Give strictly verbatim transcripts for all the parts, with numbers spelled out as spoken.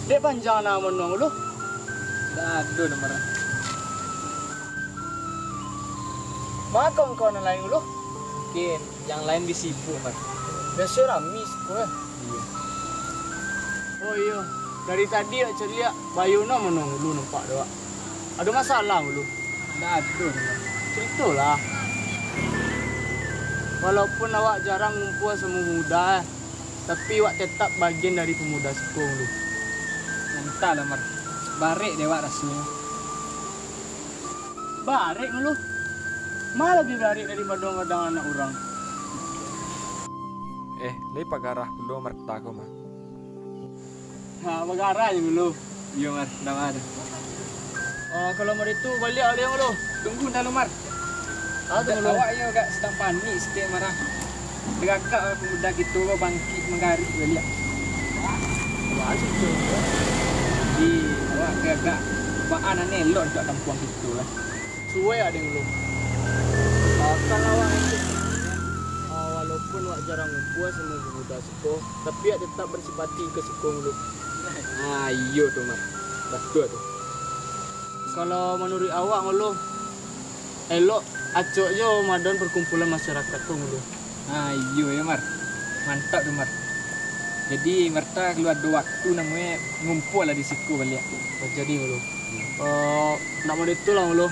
Dek panjang nan manuang ulu. Ndak ado doh, Mar. Ma kawan-kawan nan lain ulu? Mungkin yang lain bi sibuk, Mar. Biaso rami siko, eh. Iyo. Oh iyo, dari tadi awak caliak, Bayu nan manuang ulu nampak dek awak. Ado masalah ulu? Ndak ado doh, Mar. Caritolah. Walaupun awak jarang ngumpua samo pemuda, eh, tapi awak tetap bagian dari pemuda siko ulu. Antahlah, Mar. Barek dek awak rasonyo. Barek ulu? Ma labiah barek daripado gadang anak urang. Eh, lai pagarah pulo Marta ko, Mar. Ha, bagarah se ulu. Iyo, Mar, ndak ma doh. Ah, kalau model tu, baliak alun ulu. Tunggu dulu, Mar. Ah, tunggu ulu. Awak iyo agak sadang panik saketek, Mar. Tagagak pemuda kito ko bangkik manggarik baliak. Wah, situ. Jadi, awak tagagak baa nan elok untuak kampuang kito lah. Suwek dek ulu. Ah, kalau awak ngecek, ah, walaupun awak jarang ngumpua samo pemuda siko, tapi awak tetap basimpati ka siko ulu. Ah, iyo tu, Mar. Batua tu. Kalau manuruik awak ulu, elok acok jo maadaan parkumpulan masyarakat tu ulu. Ah, iyo yo, Mar. Mantap tu, Mar. Jadi, Marta kalau ado waktu namonyo ngumpua lah di siko baliak. Jadi ulu. Eh, ndak model tu lah ulu.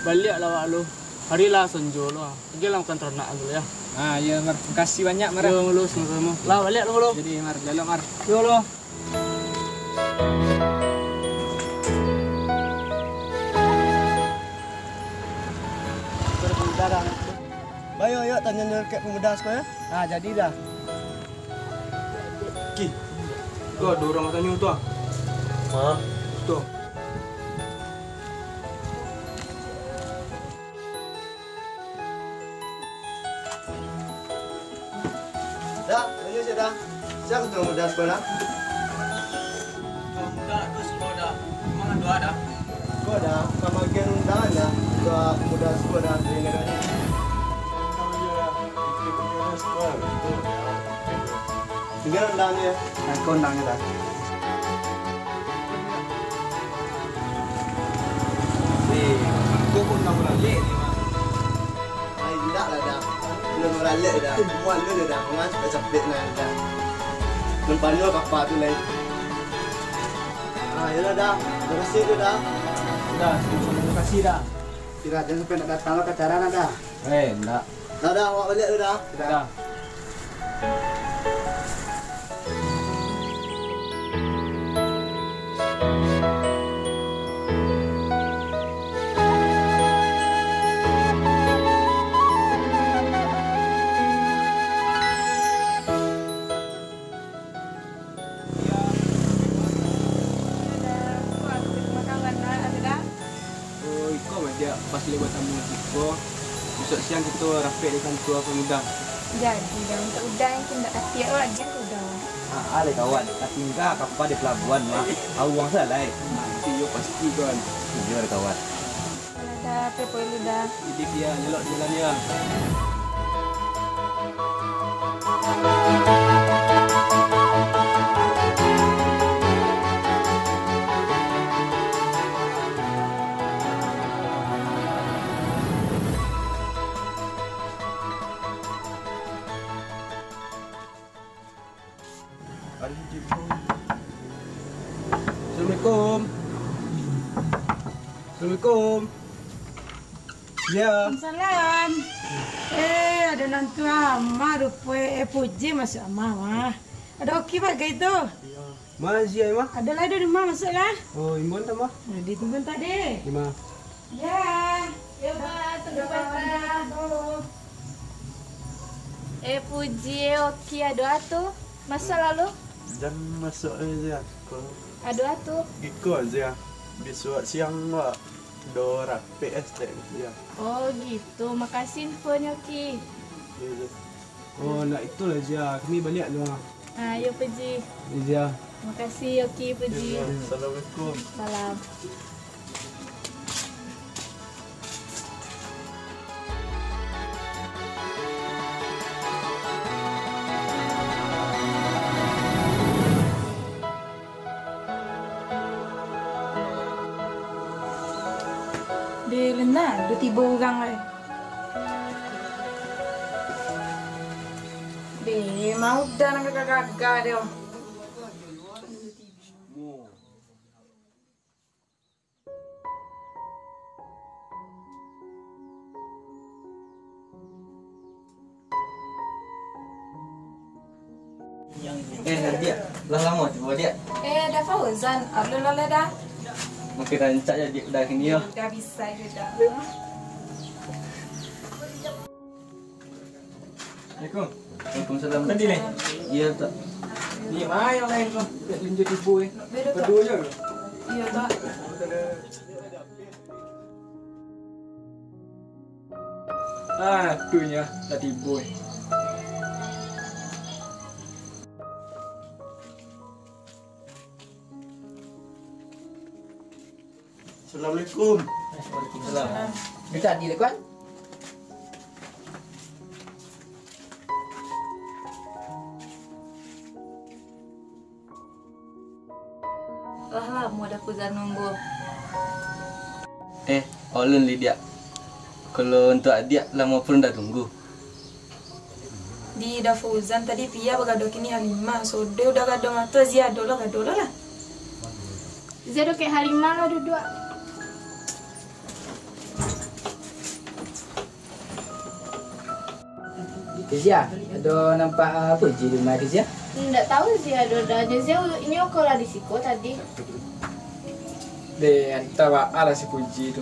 Baliaklah awak ulu. Hari lah sonjo lo. Agiahlah makan taranak dulu yo. Ah, iyo, Mar. Makasih banyak, Mar. Yo, ulu, samo-samo. Lah, baliak lo ulu. Jadi, Mar, jalok, Mar. Yo, ulu. Bayo, yo, tanyo-nyo dek pemuda siko yo. Ah, jadi dah. Ki, tu ado urang tanyo tu ah. Hah? Tu. Dah, tanyo sia dah. Sia ka turunan muda siko dah? Turunan muda tu siko dah. Memang ado dah. Siko dah, ka magian undangan dah. Untuak muda siko dah, dari nagari. Tingga undangan yo. Nah, ko undangan dah. Eh, ko undang baralek ni, Mak. Ai, indak lah, dah. Alun baralek dah. Mual lu dah. Mangan capek-capek nah, dah. Nan panuah kapa tu lai. Ah, yolah, dah. Makasih tu, dah. Dah, terima kasih, dah. Kiro jan sampai ndak datang lah ka acara nah, dah. Eh, ndak. Dah, dah, awak baliak dulu, dah. Dah. Oh, iko mah, Diak, pas lewat tamu siko. Bisuak siang kito rapek di kantua pamuda. Jadi, dah, untuak udah, yang indak katiak, lagi yang udah. Ah, alai kawan, tatingga kapa di palabuhan mah. Awang salah, eh. Iyo, pasti, kawan. Iyo, kawan. Alah, dah, pai lu dah. Jadi, Diak, jalok jalan, yo. Assalamualaikum. Assalamualaikum. Yo. Salam. Eh, ado nan tu Ama rupo, eh, Puji masuak Ama, wah. Ado Oki bagai tu. Ma Zia, Ima? Ado lah, ado di rumah, masuaklah. Oh, imbau tah, Ma. Nah, di tunggu tadi. Ima? Ya. Ya, Ma, tunggu patah. Eh, Puji, eh, Oki, ado a tu. Masuak lalu. Jan masuak aja. Ko. Ado a tu. Iko aja. Bisuak siang, Wak. Do rapek, eh, stek, ya. Oh, gitu. Makasih infonyo, Ki. Iya, iya. Oh, ndak itulah, Zia. Kami baliak dulu, ah. Ah, yo, Puji. Iya, Zia. Makasih, Oki, Puji. Iya, Zia. Assalamualaikum. Salam. Tibo urang lai. Deh, mau dah nan gagah-gagah deh. Eh, Diak, lah lamo tibo, Diak? Eh, Da Fauzan, alun lah, Da. Makin rancak ya, Diak, dah kini yo. Dah bisa je, Da. Assalamualaikum. Waalaikumsalam. Tadi, Leh? Iya, tak. Ni, mai yang lain tu. Tak tunjuk tibo, eh. Beda, Tak. Berdua je. Iya, Tak. Ah, tu nya, dah tibo, eh. Assalamualaikum. Waalaikumsalam. Minta di depan. Lah lamo Da Fauzan nunggu. Eh, alun lai, Diak. Kalau untuak Adiak, lamo pun dah tunggu. Di Da Fauzan tadi pia bagado kini Halimah, sode udah gado mato, Zia ado lo, gado lo lah. Zia ado kek Halimah lah duduak. Zia, ado nampak, ah, Puji di rumah tu, Zia? Indak tahu Zia, ado, ado aja Zia, inyo ko lah di siko tadi. Deh, antah baa lah si Puji tu.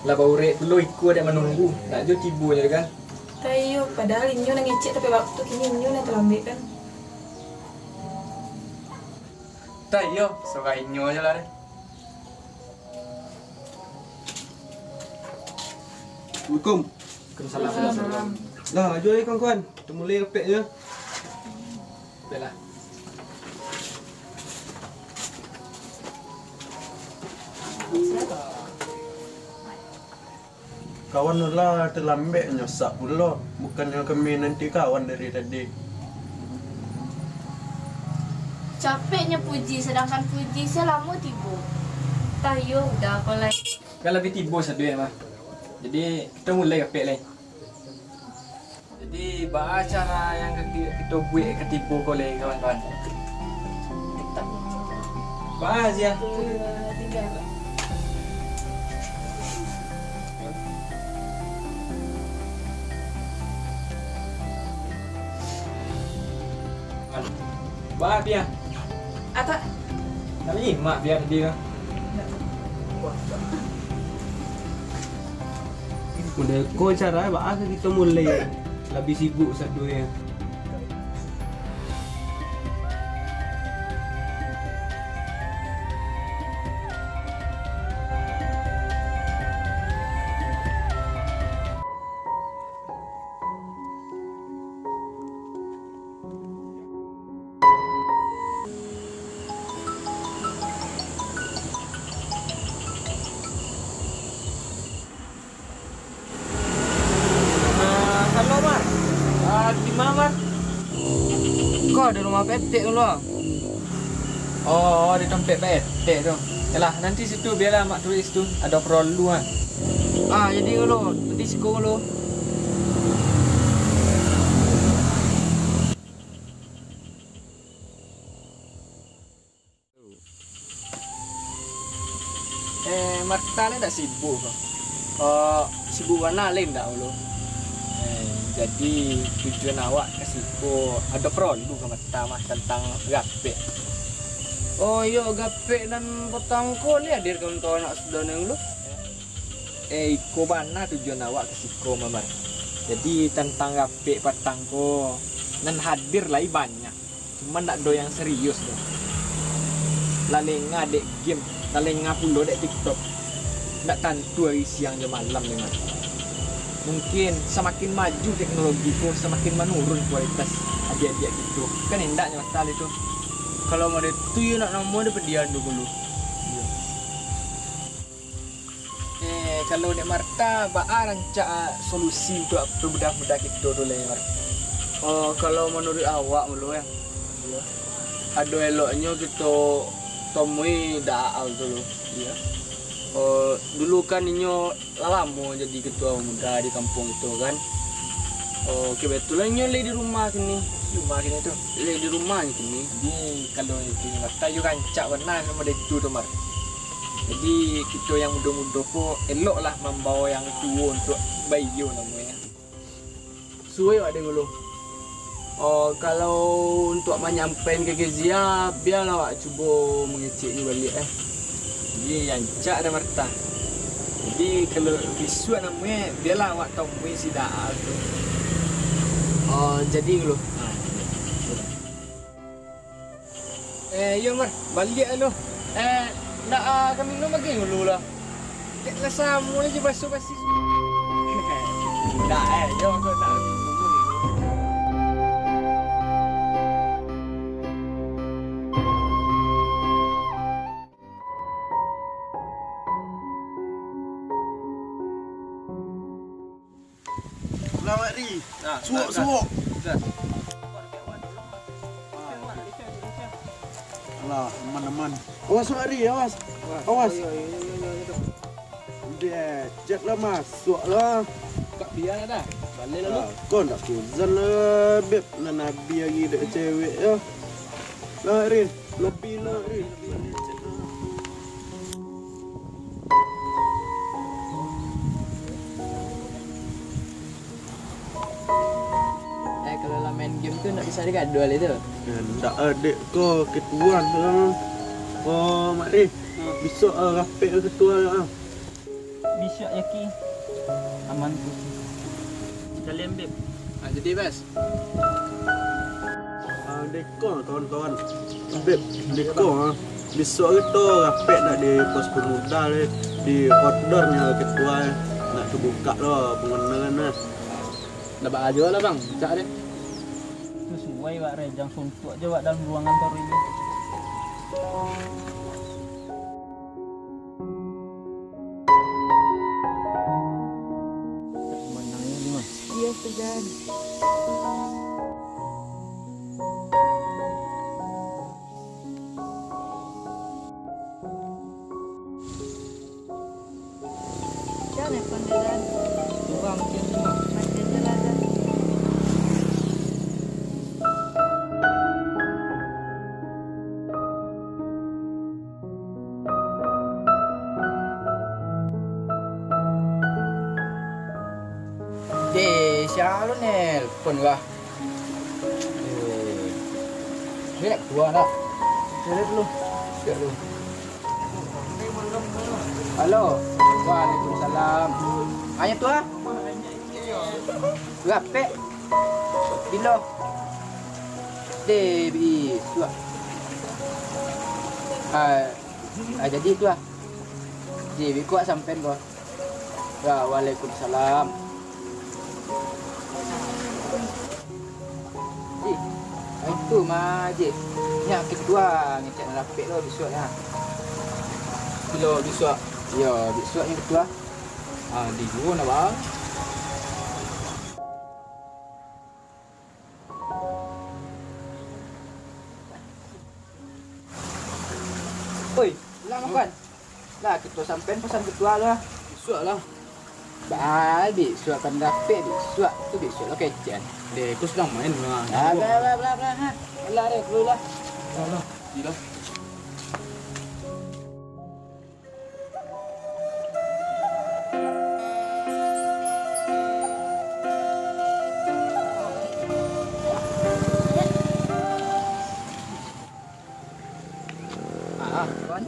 Lah baurek pulo iko dek manunggu, nak jo tibo nyo kan. Tah iyo, padahal inyo nan ngecek tapi waktu, kini inyo nan talambek kan. Tah iyo, surah inyo aja lah deh. Assalamualaikum. Waalaikumsalam. Lah, ajo ai kawan-kawan. Kita mulai rapek je. Baiklah. Kawan lah talambek nyo sak pulo. Bukannyo kami nanti kawan dari tadi. Capeknyo Puji, sadangkan Puji se lamo tibo. Tah iyo, udah apo lai. Kan labiah tibo sadonyo mah. Jadi, kito mulai rapek lai. Jadi, baa cara yang kito, kito buek ka tibo ko lai, kawan-kawan? Baa, Zia? Baa, Pia? Atak. Tapi nyimak Pia tadi tu. Model ko cara baa ka kito mulai. Labiah sibuk sadonyo. Ah, halo, Mar. Ah, di ma, Mar? Ko di rumah Petek dulu. Oh, di tampek Petek tu. Yalah, nanti situ bialah Mak tulis tu. Ado porolu ah. Ah, jadi dulu, nanti siko dulu. Eh, Marta ni dak sibuk ko. Ko sibuk bana lain dak ulu? Eh, jadi tujuan awak ka siko ado porolu ka Marta mah tantang gapek. Oh iyo, gapek nan patang ko lai hadir kawan-kawan awak sudah ni ulu? Eh, iko bana tujuan awak ka siko mah, Mar. Jadi tantang gapek patang ko nan hadir lai banyak. Cuman ndak ado yang serius doh. Lah lengah dek game, lah lengah pulo dek TikTok. Ndak tantu ari siang jo malam, Mar. Mungkin samakin maju teknologi ko, samakin manurun kualitas adiak-adiak kito. Kan endaknyo batua itu. Kalau model tu, yo nak namo dek padian tu dulu. Iyo. Eh, kalau dek Marta, baa rancak solusi untuak pamudah-mudah kito tu lai, Mar? Oh, kalau manuruik awak dulu, yo. Iyo. Ado eloknyo kito tomui Dak Aal dulu. Iyo. Oh, dulu kan inyo lah lamo jadi ketua muda di kampuang kito kan. Oh, kebetulan inyo lai di rumah kini. Di rumah kini tu? Lai di rumah kini. Jadi, kalau itu mata yo rancak bana samo dek itu tu, Mar. Jadi, kito yang mudo-mudo ko eloklah mambawa yang tuo untuak baiyo namonyo. Suai awak dulu. Oh, kalau untuak manyampaian ka Kezia, bialah awak cubo mangeceknyo baliak, eh. Iyo, rancak dah, Marta. Jadi, kalau bisuak namonyo, bialah awak tamui si Daal tu. Oh, jadi dulu. Ha, iyo. Eh, iyo, Mar, baliak lu. Eh, ndak, ah, ka minum agiah dulu lah. Cek lah samo aja baso-basi. Ndak, eh, yo, kau ndak minum dulu. Lah, Mak Ri. Nah, suok, nah, suok. Dah. Alah, aman, aman. Awas, Mak Ri, awas. Awas. Deh, cek lah, masuak lah. Kak, biar dah. Balik lalu. Ah, kau nak kuzan lah, Beb. Nan habis lagi dek cewek ya. Lah, Ri. Lebih lah, Ri. Eh, kalau lah main game tu ndak bisa digaduh lah itu. Eh, ndak adek ko ketua lah. Oh, Mak Ri. Hmm. Besok ah, rapek ketua lah. Bisuak yo, Ki. Aman tu. Kalian, Beb. Ah, jadi, Bas. Ah, deko, kawan-kawan. Beb, deko, ah. Bisuak kito rapek nak di pos pemuda, eh. Di outdoor nyo ketua, eh. Nak tabuka lo panganalan, eh. Ndak baa juo lah, Bang. Cak deh. Tu suai wak re, jan suntuak jo wak dalam ruangan taruih ni. Iyo, sudah. Jan nelpon dek Dan. Matian se lah, Dan. Deh, sia lo nelpon lah. Eh, ni nak kalua nak? Cari dulu. Cari dulu. Halo. Waalaikumsalam. Ayo tu ah. Rapek. Bilo? Deh, bisuak. Ah, ah, jadi tu ah. Deh, bikuak sampean ko. Ya, waalaikumsalam. Ji, itu mah, Ji. Nyo ketua ngecek rapek lo bisuak nyo. Bilo bisuak? Iyo, bisuak nyo ketua. Ah, di juo nak, Bang. Oi, lah makan. Lah, kito sampean pasan ketua lah. Bisuak lah. Bah, bisuak kan rapek, bisuak. Tu bisuak lah kecekan. Deh, ku sedang main lah. Lah, lah, lah, lah, lah, ha. Lah, deh, keluar lah. Lah, lah. Gila. Ah, kawan.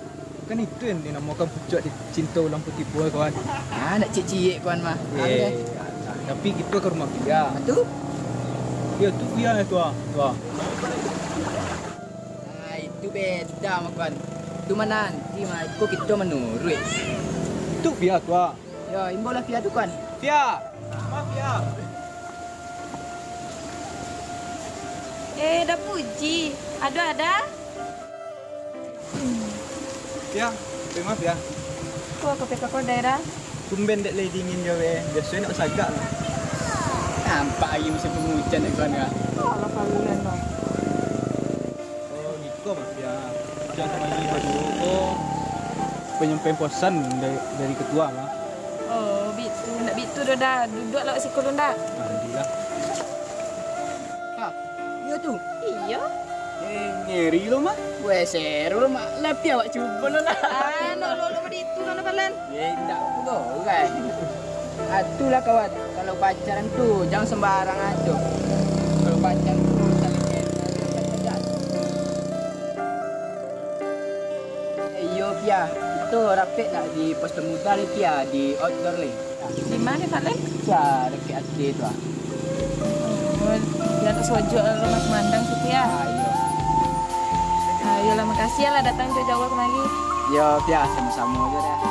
Kan itu yang dinamokan puncak di cinta ulang putipuah, kawan. Ah, nak ciek-ciek, kawan, mah. Eh, alah. Tapi kita ke rumah Fia. Ah, tu? Ya, tu Fia tu, ah. Tu, ah. Ah, itu beda, mah, kawan. Tu mah nanti, mah. Iko kita manuruik. Tu Fia tu, ah. Yo, imbo lah Fia tu, kawan. Fia! Maaf, Fia. Eh, Da Puji. Aduh, ada? Fia, tapi maaf, Fia. Ko, ka peka ko daerah? Tumben dek lai dingin jo, weh. Biasonyo nak basagak lah. Nampak lagi musim penghujan dek kawan, kah? Alah, kalian lah. Oh, ngiko, Mas, Fia. Jan kamari baduo ko. Nyampai posan dari, dari ketua mah. Oh, bitu. Ndak bitu doh, Da. Duduak lah siko lu, Da. Alhamdulillah. Ha, iyo tu. Iyo. Eh, ngeri lo, Mak. Weh, seru lo, Mak. Lah, pi awak cubo lo lah. Ah, lo, lo, lo, di itu, lo, Falan. Ye, indak pulo, kan. Atulah, kawan. Kalau pacaran tu, jangan sembarang ajo. Kalau pacaran tu, saling cari, saling cari. Eh, iyo, Pia. Kito rapek nak di pos pemuda ni, Pia, di outdoor ni. Di ma, Falan? Pia, dakek ati tu, ah. Oh, di ateh sojok lalu masih mandang situ, ya? Ah, iyo. Ah, iyolah, makasih ya lah datang jauh-jauh kemari. Yo, Pia, samo-samo ajo dah.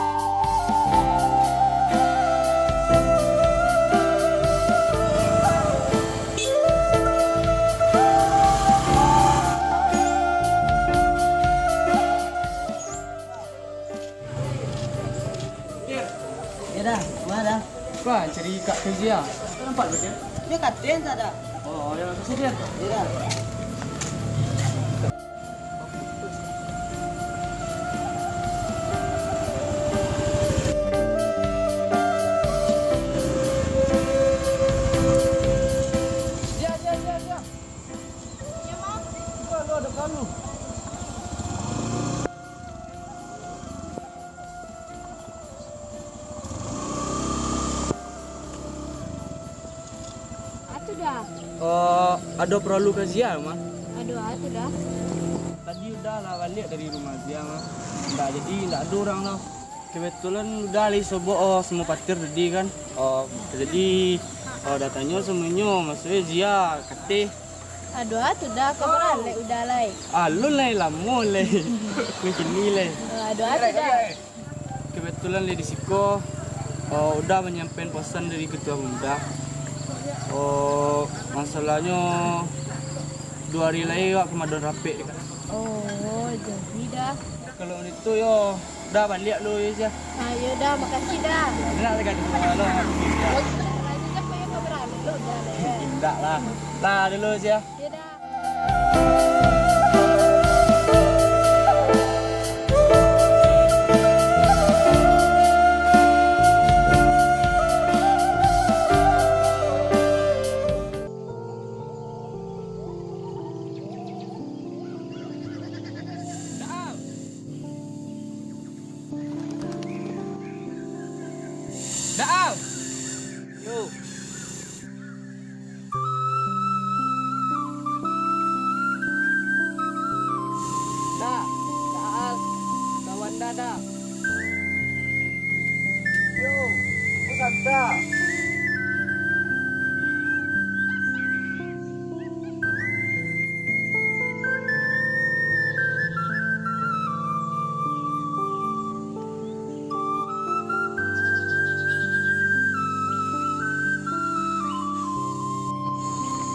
Yo dah, ma dah? Wah, cari Kak Fezia. Nampak betul? Dia katen tak ada. Oh, yang kasih dia. Yo dah. Dia, dia, dia, dia. Dia, Mak. Dia, lu ada kalu. Atu dah. Oh, ado paralu ka Zia, mah. Ado atu dah. Tadi Uda lah baliak dari rumah Zia, mah. Ndak jadi, ndak ado urang, lah. Kebetulan Uda lai sobok, oh, samo patir tadi, kan. Oh, jadi, oh, Uda tanyo samo inyo, maksudnyo Zia kateh. Aduh, atu dah, ka baralek Uda lai. Alun lai, lamo lai. Nan kini lai. Oh, aduh, atu dah. Kebetulan lai di siko, oh, Uda manyampaian posan dari ketua pemuda. Oh, masalahnyo duo ari lai awak ka maadaan rapek. Oh, jadi dah. Kalau itu yo, Uda baliak lu yo, Zia. Ah, yo dah, makasih dah. Nak tagaduah lo. Indak lah. Lah dulu, Zia. Yo dah. Daal! Daal! Yo. Da, Daal, kawan Da, Da. Yo, pusat Da.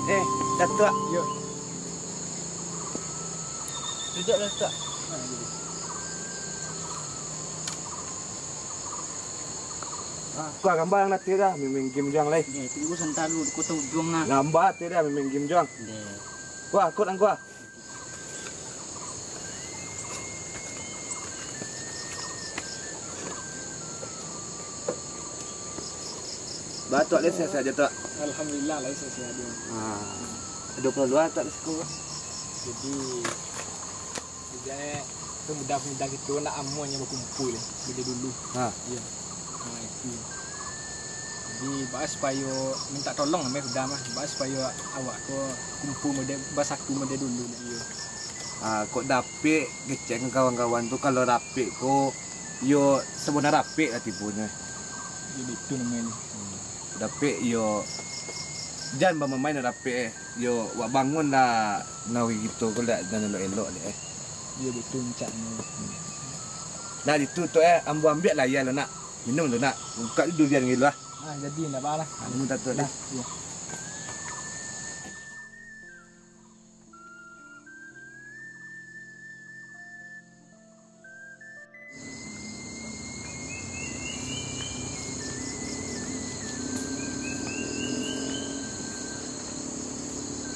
Eh, Datuak. Yo. Duduak, Datuak. Ah, kuah gambar nan latih dah, main game juang lai. Deh, tunggu santa dulu, di kota ujuang nah. Gambar latih dah, main game juang. Deh. Kuah, kot angkuah. Baa Tuak, lai sehat-sehat jo, Tuak? Alhamdulillah, lai sehat-sehat jo. Ah. Ado kaparluan, Tuak, di siko? Jadi, jadi, pemuda-pemuda kito nak amuahnyo bakumpua, lai, dari dulu. Ha. Iyo. Nah, itu. Jadi, baa supayo minta tolong ameh Uda mah, baa supayo awak ko kumpua model, basatu model dulu, iyo. Ah, kok dapek kecek ka kawan-kawan tu, kalau rapek ko, iyo sabana rapek lah tibonyo. Jadi itu namonyo. Hmm. Dapek, iyo, jan bamamain rapek, eh. Iyo, wak bangun lah nagari kito ko, liak nan elok-elok, liak, eh. Iyo, betul, puncaknyo. Hmm. Nah, itu tu, eh, ambo ambiak lah, iyo lo, nak. Minum lo, nak. Bukak dulu durian gilo, ah. Ah, jadi, ndak baa lah. Ah, minum satu, nah, deh. Iyo.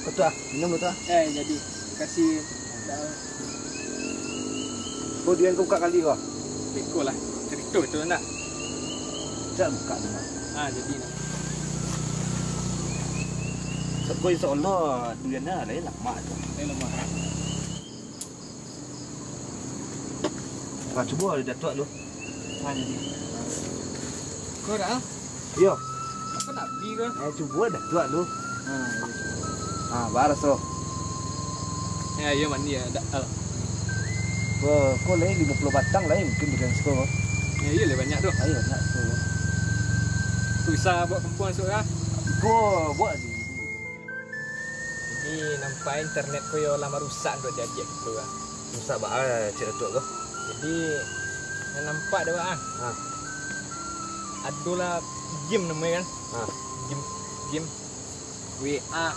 Ko tu ah, minum ko tu ah. Eh, jadi. Makasih. Ko durian ko bukak kali ko. Iko lah, carito tu nak. Cak buka tu, Mak. Ah, jadi nak. Sako insya Allah duriannya lain lamak tu. Lain lamak. Nah, cubo Datuak tu. Ah, jadi. Kau dah? Iyo. Apa nak beli kau? Eh, cubo Datuak tu. Ah, iyo. Ah, baraso. Ya, iyo mandi ya, dak al. Ko, ko lain limo puluah batang lain mungkin di Gensco ko. Ya, iyo lah banyak tu. Ayo, nak tu. Tu bisa buat kempuan esok ya. Ko buat di Jadi, nampak internet ko yo lah marusak untuak di adiak kito, ah. Rusak baa, Cik Datuak ko? Jadi, nan nampak dek awak, ah. Ha. Adolah game namonyo kan? Ha. Game, game W A.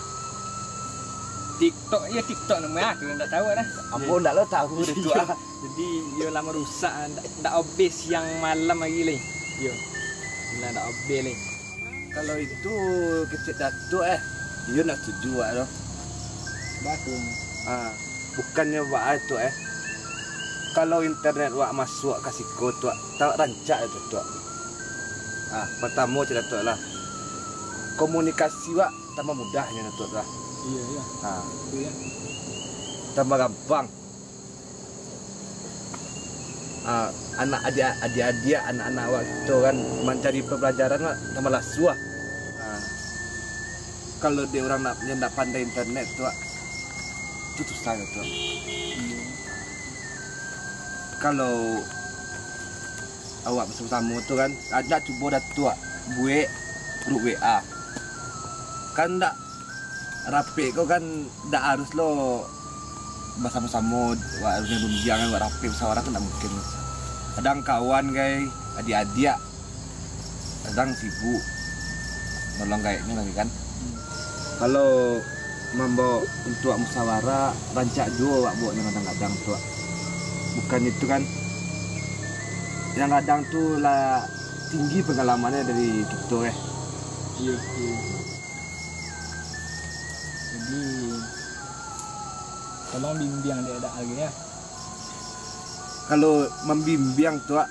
TikTok, yo TikTok namonyo, ah, tu ndak tahu dah. Ambo ndak lo tahu Datuak, ah. Jadi, yo lah marusak, ah, ndak, ndak obeh siang malam lagi lai. Yo. Lah ndak obeh lai. Kalau itu kecek Datuak, eh, iyo ndak setuju wak tu. Batua. Ah, bukannyo baa tu, eh. Kalau internet wak masuak ka siko tu, wak, ta-, rancak itu tu, wak. Ah, partamo cek Datuak lah. Komunikasi wak tambah mudah nyo Datuak lah. Iyo, iyo. Ah. Iyo. Tambah gampang. Ah, anak adiak, adiak-adiak, anak-anak awak kito kan mancari pelajaran wak tambah lasuah. Ah, kalau dek urang nak, yang ndak pandai internet tu, wak, tu susah tu, wak. Kalau awak basamo-samo tu kan, ah, ndak cubo Datuak buek grup W A. Kan ndak rapek ko kan ndak harus lo basamo-samo, wak rundiang-rundiang kan, wak rapek musyawarah tu ndak mungkin. Kadang kawan gai, adiak-adiak, kadang sibuk nolong gaeknyo lagi kan. Kalau mambao untuak musyawarah, rancak juo wak bueknyo kadang-kadang tu, wak. Bukan itu kan, yang kadang tu lah tinggi pengalamannyo dari kito, eh. Iyo, iyo. Jadi, tolong bimbiang dek Dak Al ge, ya. Kalau mambimbiang tu, wak,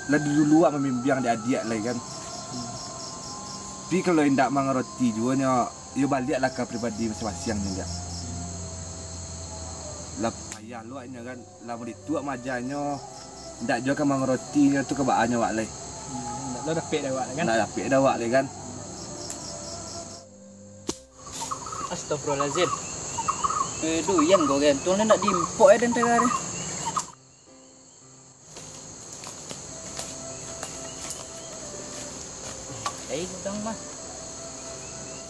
lah dulu wak mambimbiang dek adiak lai kan. Hmm. Tapi kalau indak mangaroti juo nyo, yo baliaklah ka pribadi masing-masing nyo, Dak. Lah payah lo wak nyo kan. Lah murid tu wak maajanyo, ndak juo ka mangarotinyo tu ka baanyo wak lai. Hmm, ndak lo dapek dek awak lai kan? Ndak dapek dek awak lai kan? Astagfirullahalazim. Eh, duyan ko gantuang ni ndak diimpok eh, den tagah ni. Eh, gudang mah.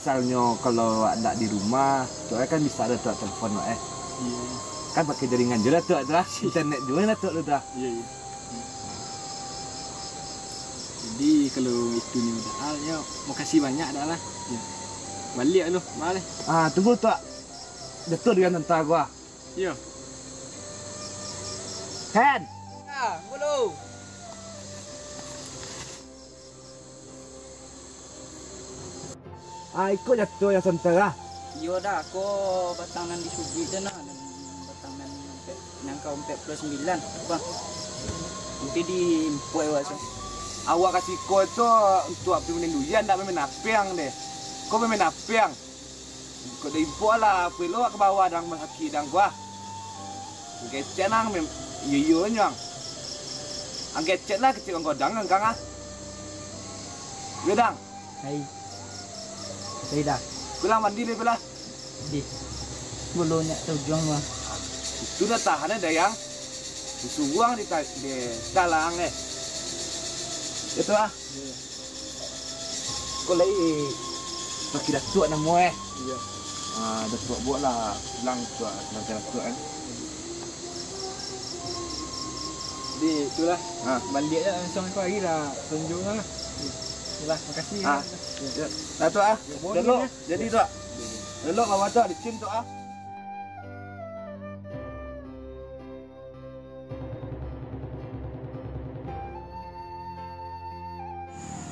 Misalnyo kalau awak ndak di rumah, tu kan bisa ado tu telepon wak, eh. Iyo. Kan pakai jaringan juo lah tu, tu lah. Internet juo lah tu, tu lah. Iyo, iyo. Jadi kalau itu nyo udah hal, yo, makasih banyak dah lah. Iyo. Baliak lu, baliak. Ah, tunggu tu, Wak. Jatuah dengan tentara gua. Iyo. Hen. Ah, mulu. Ah, iko jatuah yang sementara. Iyo dah, ko batang nan disubuik tu nah, nan batang nan ampek, nan ka ampek puluah sambilan, bang. Nanti diimpok awak tu. Awak ka siko tu untuak pai main duyan, ndak main apiang deh. Ko main apiang. Kok diimpok lah, apo elok ka bawah dang, masakik dang kuah. Kecek nang mem-, iyo, iyo nyo ang. Ang kecek lah, kecek ang godang ang kang ah. Iyo dang. Hai. Hai dah. Pulang mandi deh, pulang. Di. Bulu nyak tujuang mah. Itu dah tahan eh, dayang. Disuruang di ta-, di talang eh. Itu ah. Iyo. Ko lai pakai Datuak namo eh. Iyo. Ah, Datuak buek lah pulang tu ah, keluarga Datuak kan. Jadi itulah. Ha. Baliak je langsung aku hari lah tunjuk lah. Itulah, makasih. Ah. Ya. Datuak ah. Ya, boleh. Elok, ya. Jadi tu ah. Elok awak tu ah, licin tu ah.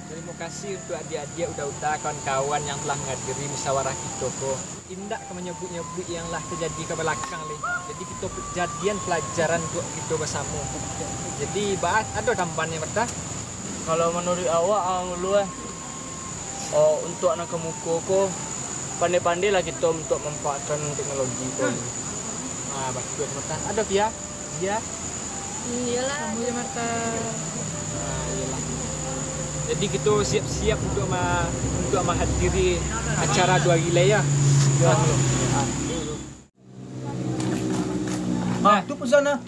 Jadi mau Kasih untuak adiak-adiak, uda-uda, kawan-kawan yang telah manghadiri musyawarah kito ko. Indak ka manyabuik-nyabuik yang lah tajadi ka balakang lai. Jadi kito pe-, jadian palajaran untuak kito basamo. Jadi, ba-, ado tambahannyo, Marta? Kalau manuruik awak, ah, Ngulu, eh, oh, untuak nan ka muko ko, pandai-pandailah kito untuak manfaatkan teknologi ko. Hmm. Ah, batua, Marta. Ado, Pia? Iya. Iyolah. Kamu ya, Marta. Ah, iyolah. Jadi, kito siap-siap untuak ma-, untuak manghadiri acara duo hari lai, ya. Iya. Ah. Ah, tu pesan, ah.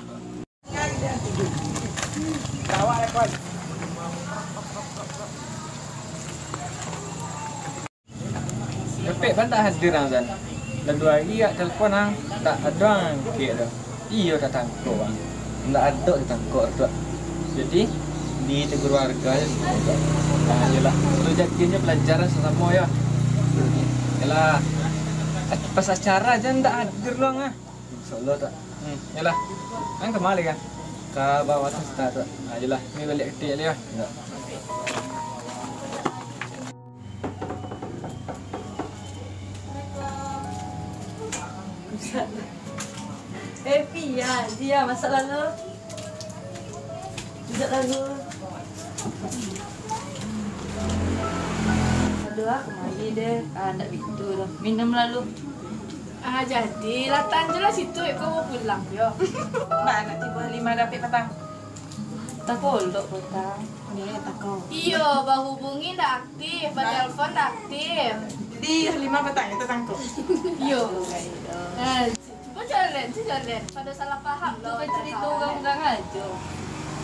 Dapek pan tak hadir ang, Zan. Lah duo hari awak telepon ang, tak ado ang angkek tu. Iyo, tak tangkok ang. Ndak ado tak tangkok tu. Jadi, ditegur warga je. Nah, iyolah. Tu jadiannyo pelajaran sasamo yo. Iyolah. Pas acara je ndak hadir lo ang ah. Insyaallah tak. Hmm, iyolah. Ang ka ma lai kan? Ka bawah atas tak tu. Nah, iyolah. Ni baliak ketek lai yo. Iyolah. Eh, Pia, dia masak lalu. Masak lalu. Aduh, ah, kemari deh. Ah, ndak bitu doh. Minum lalu. Ah, jadi, lah tanjulah situ, iko mau pulang, yo. Nah, nak tibo lima dapik patang. Takolok patang. Ni, tako. Iyo, bahubungi ndak aktif, batelefon ndak aktif. Jadi, lima patang itu tangkok. Iyo. Eh, cubo jalan, cubo jalan. Pada salah paham lo. Itu kan cerita urang-urang ajo.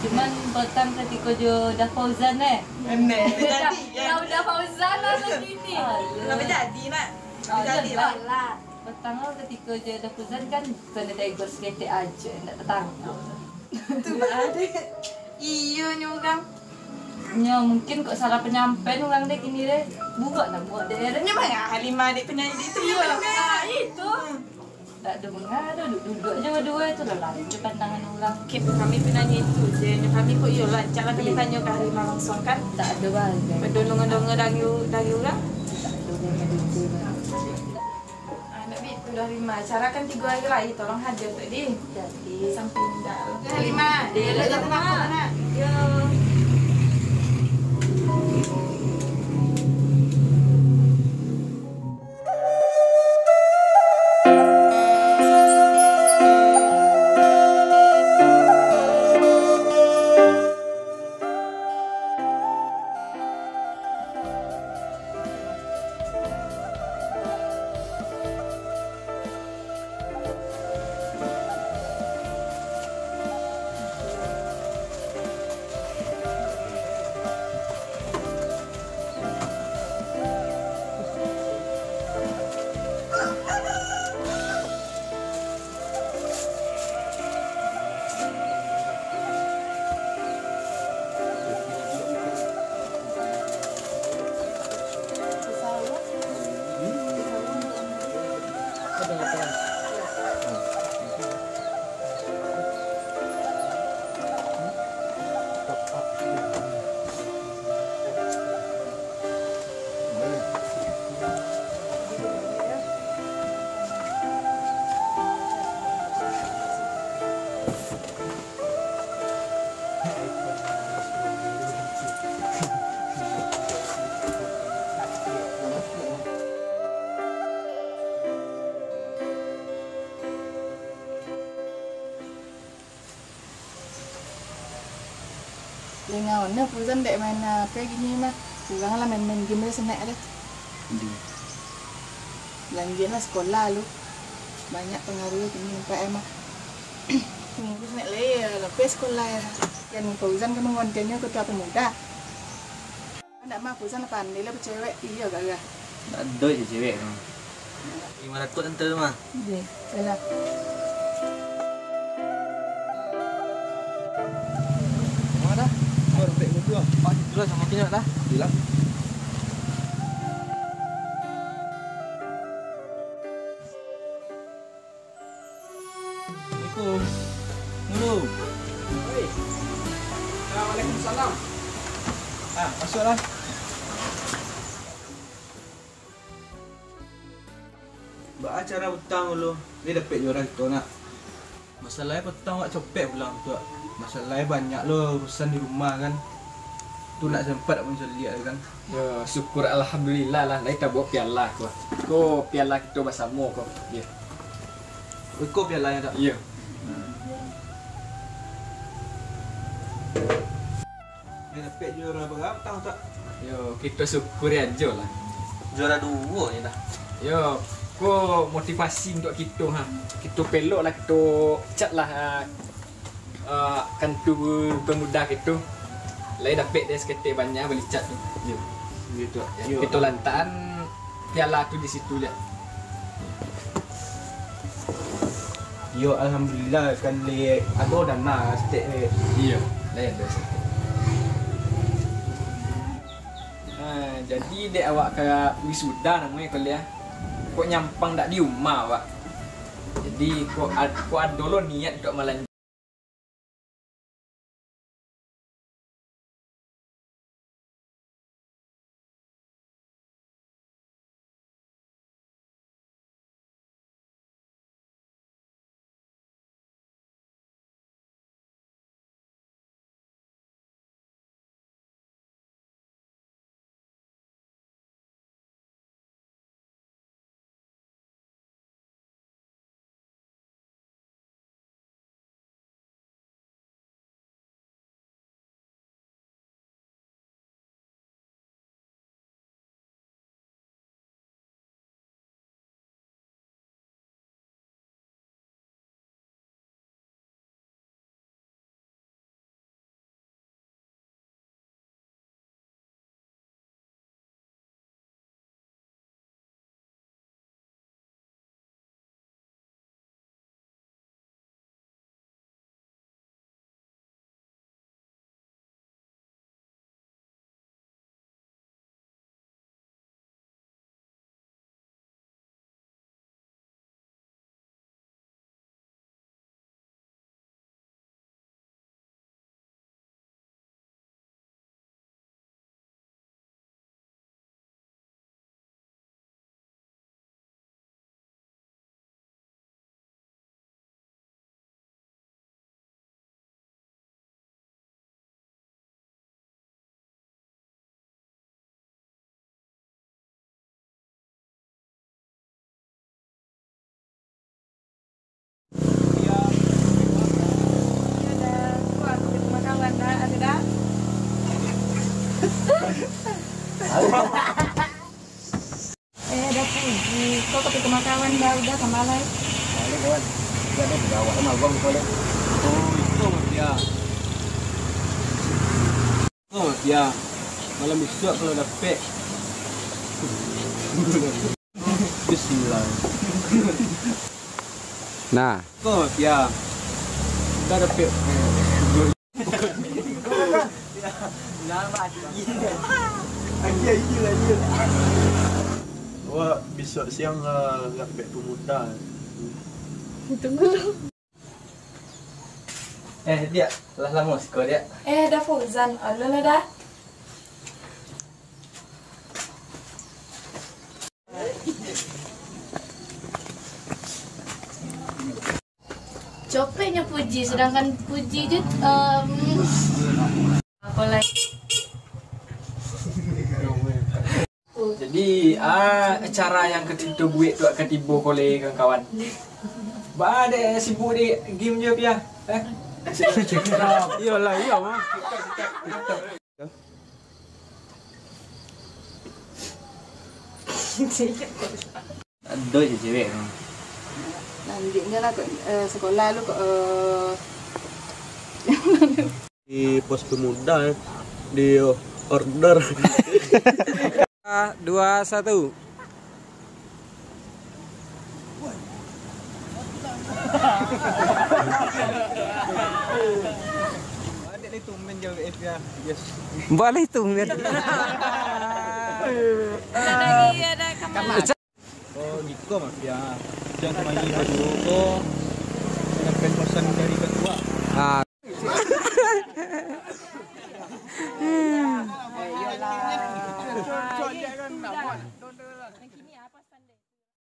Cuman patang katiko jo Da Fauzan, eh. Benar, jadi, ya. Lah udah Fauzan lah kini. Alah. Lah jadi, nak. Lah jadi, lah. Patang lo katiko jo Da Fauzan kan, kena tegur saketek ajo, ndak tatangkok. Tu bah deh. Iyo nyo urang. Nyo mungkin kok salah penyampaian urang deh kini deh. Buruak lah buruak deh. Nyo mangah Halimah dek penyanyi itu. Iyo, nah, itu. Tak ada mengah, duduk-duduk aja berdua itu lah lain je pandangan orang. Kami penyanyi itu je. Nyo kami kok iyo lah. Cak lah kami tanyo ka Halimah langsung kan. Tak ada bagai. Bedonga-donga dari, dari urang. Tak ada bagai itu lah. Ah, nak bi tu dah lima. Acara kan tigo hari lai, tolong hadir tadi. Jadi. Sampai indak. Dah lima. Dia dah lima. Nak. Yo. Lengau nian Fauzan dek main H P gini mah. Urang lah main-main game lah senek deh. Di. Lanjuik lah sekolah lu. Banyak pengaruh kini nampak emang. Minggu senek lai ya, lapeh sekolah ya. Yang Fauzan kan mangontennyo ketua pemuda. Ndak mah, Fauzan lah pandai lah bacewek. Iyo, gagah. Ndak ado je cewek tu. Lima ratus ente tu mah. Deh, yalah. Mana dah? Kau dompet kau tu ah. Oh, itu lah sama kau dah. Bilang. Assalamualaikum. Dulu. Oi. Waalaikumsalam. Ah, masuklah. Cara utang dulu, lai dapek jo urang kito nak. Masalahnyo patang awak copek pulang tu, Wak. Masalahnyo banyak lo urusan di rumah kan. Tu nak sempat awak mancaliak kan. Yo, syukur alhamdulillah lah, lai tabaok piala ko. Ko piala kito basamo ko. Yo. Iko pialanyo, Dak? Iyo. Lai dapek juara bara patang, Dak? Yo, kito syukuri ajo lah. Juara duo nyo, Dak. Yo, ko motivasi untuak kito, ha. Kito pelok lah, kito cat lah, ha. Ah, kantu pemuda kito. Lai dapek dek saketek banyak balicat tu. Iyo. Gitu. Iyo. Kito lantakan piala tu di situ, Dak. Iyo, alhamdulillah, kan lai ado dana saketek, eh. Iyo, lai ado saketek. Nah, jadi dek awak ka wisuda namonyo kuliah. Kok nyampang dak di umah awak. Jadi kok ad-, kok ado lo niat untuak malan- Eh, dah puji. Kau ka pai ka rumah kawan dah, udah ka malai. Balik, kawan. Dah ada pegawai sama abang kau, Lek. Oh, itu mafia. Oh, mafia. Malam besok kalau dapek. Bismillah. Nah. Oh, mafia. Dah dapek. Wah, besok siang, ah, nak bek pemuda. Eh, Diak, lah lamo siko, Diak. Eh, dah Fauzan, alun lah dah. Copeknyo Puji, sedangkan Puji je, em, apo lai? Jadi, ah, acara yang kito buek tu ka tibo ko lai, kawan-kawan. Ba dek sibuk di game je, Pia. Eh? Iyolah, iyo mah. Ado je cewek tu. Lanjuiknyo lah, kok, eh, sekolah lu, kok, eh. Di pos pemuda, eh, di order. Dua, satu. Balik tumben jauh, eh, ya. Yes. Balik tumben. Ada lagi, ada kamar. Oh, giko mafia. Jan mari baduo ko, sampai kosan dari ketua. Ah.